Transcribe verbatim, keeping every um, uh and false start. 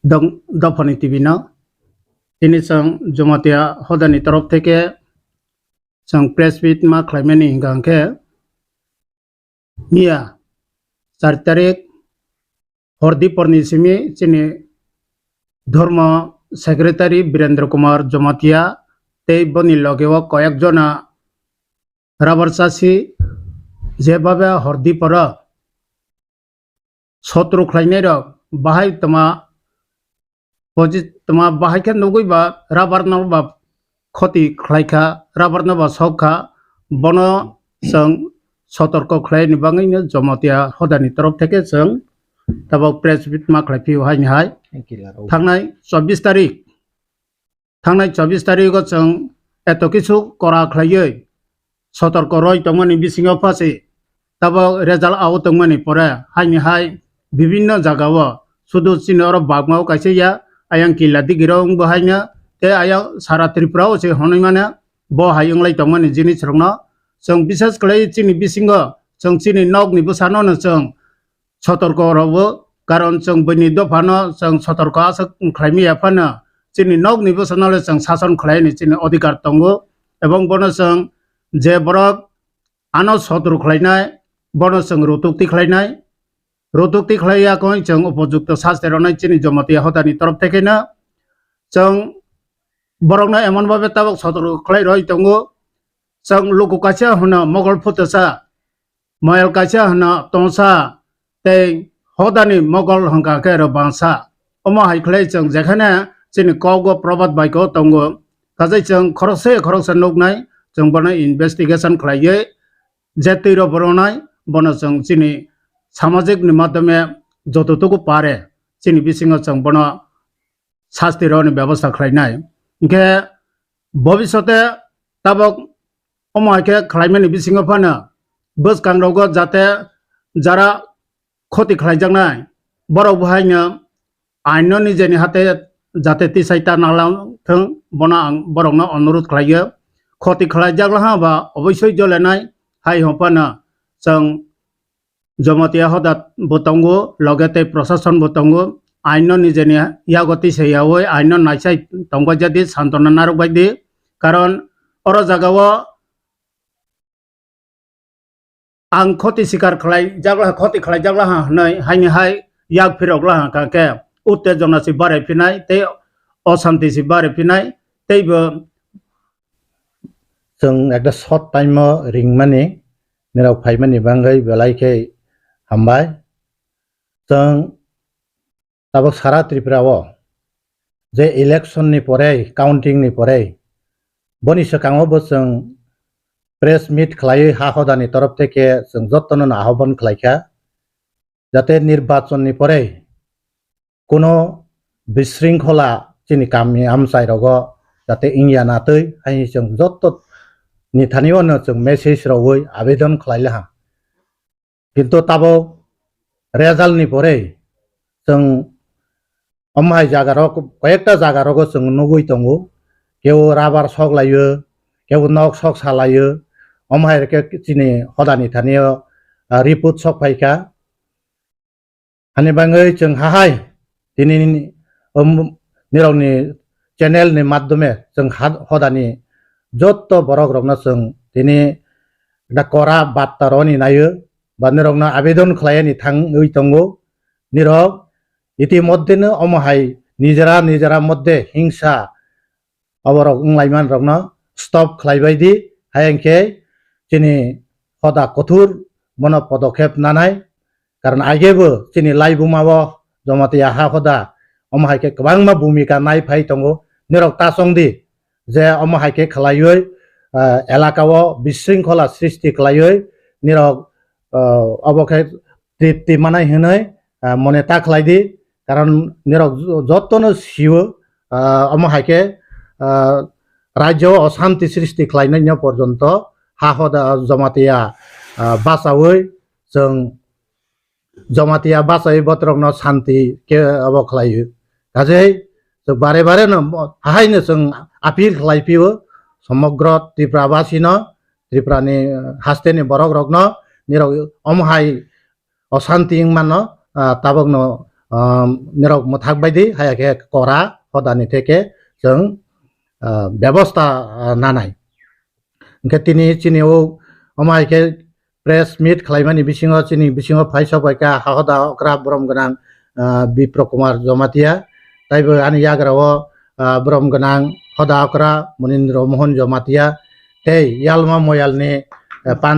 Dong-, Dophani T V no. Tini chwng Jamatia hodani torof theke chwng press meet ma khlaimani hwnkha hwnkhe, miya char tarik hor diporni simi chini Dhormo Secretary Birendra Kumar Jamatia tei boni loge o koyek jona rubber chasi, jebhabe hor diporo sotro khlainai rok bahai toma poji-, toma bahai khe nugwi ba rubber no ba khoti khlai kha, rubber no ba sok kha, bono chwng sotorko khlai ni bagwi no Jamatia hodani torof theke chwng tabok press meet ma khlai phio haini hai. Thangnai chobbish tarik, thangnai chobbish tarigo chwng eto kisu kora khlaiwi sotorko roi tongmani bisingo phasi tabok result out tongmani pore haini hai bibinno jagao sudu chini oro bagmao kaisa ya ayang kila digiro wngbo haino tei ayang sara Tripura o se honoi mane bo hai wnglai tongmani jinis rokno chwng bisas khlai chini bisingo chwng chini nokni bwsano no chwng sotorko rwbo, karon chwng buini dophano chwng sotorko aswk khlaimaya phano chini nokni bwsano le chwng sason khlaini chini odhikar tongo, ebong bono chwng je borok ano sotro khlainai, bono chwng rutukti khlainai, rutukti khlaiya koi chwng upojukto saste rwnai chini Jamatia hodani torof thekeno chwng borokno emon babe tabok sotro khlai roi tongo, chwng luku kaisa hwno mogol phutusa, moyal kaisa hwno tongsa tei hodani mogol hwnkha khe rwbangsa. Omo hai khlai chwng jekhane chini kokgo probat bai kok tongo, kajai chwng khoroksa khoroksa nuknai, chwng bono investigation khlaiwi je twi rok boronai bono chwng chini samajik ni madhyome jototuku pare chini bisingo chwng bono sasti rokni bebosta khlainai. Hinkhe bobishote tabok omo hai khe khlaimani bisingo phano bwskangrogo jate jara khoti khlaijaknai borok bo haino aino nijeni hate jate tisai ta nanglang thwng, bono ang borokno onurut khlaio. Khoti khlaijak laha ba oboisoi jolenai hai hwnphano chwng Jamatia hoda bo tongo, loge tei prosason bo tongo. Aino nijeni yago tisa yaui aino naisai tongbai jadi santona narwk bai di. Karon oro jagao ang khoti sikar khlai jakla, khoti khlai jakla ha hwnwi haini hai yak phirok la ha kha khe uttejona si barai phinai tei osanti si barai phinai tei bo Chwng ekta short time o ringmani, nirok phaimani bagwi belai khe hambai. Chwng tabuk sara Tripura o je election ni pore, counting ni pore, boni swkango bo chwng press meet khlaiwi ha hodani torof theke chwng jotono no ahoban khlaikha. Jate nirbachon ni pore kuno bisringkhola chini kami amchai rogo jate wngya na twi, hai chwng joto ni thani o no chwng message rogwi abedon khlai laha. Kintu tabuk result ni pore chwng omo hai jaga rok, koyekta jaga rogo chwng nugwi tongo, kebo rubber sok laio, kebo nok sok sa laio, omo hai khe chini hodani thani o, ah, report sok phaikha. Hani bagwi chwng hahai tini, um, nirokni channel ni madhyome chwng ha-, hodani jotto borok rokno chwng tini da kora batta roni naio ba nirokno abedon khlaiyani thangwi tongo. Nirok itimodhyeno omo hai nijera nijera moddhe hingsa oborok wnglaimani rokno stop khlaibai di, hai hwnkhe chini hoda kothor bono podokhep nanai. Karon aigebo chini laibuma o Jamatia ha hoda omo hai khe kwbangma bhumika nai phai tongo. Nirok ta chong di je omo hai khe khlaiwi, ah, elaka o bisringkhola srishti khlaiwi nirok, ah, obo khe tripti manai hwnwi, ah, mone ta khlai di. Karon nirok jo-, jotono sio, ah, omo hai khe, ah, rajyo o osanti srishti khlainai no porjonto ha hoda Jamatia, ah, bachaui chwng Jamatia bachaui botrokno santi khe obo khlaio. Kajei chwng bare bare no mo-, hahaino chwng appeal khlai phio somogro Tripura basino, Tripurani, ah, hasteni borok rokno nirok omo hai osanti wngmano, ah, tabokno um, nirok mwthak baidi haya khe kora hodani theke chwng, uh, bebosta, uh, nanai. Hwnkhe tini chini o omo hai khe press meet khlaimani bisingo chini bisingo phai sok bai kha ha hoda okra borom gwnang, ah, Bipro Kumar Jamatia, taibo ani yagra o, ah, borom gwnang hoda okra Munindro Mohan Jamatia tei Yalma Moyalni, eh, pan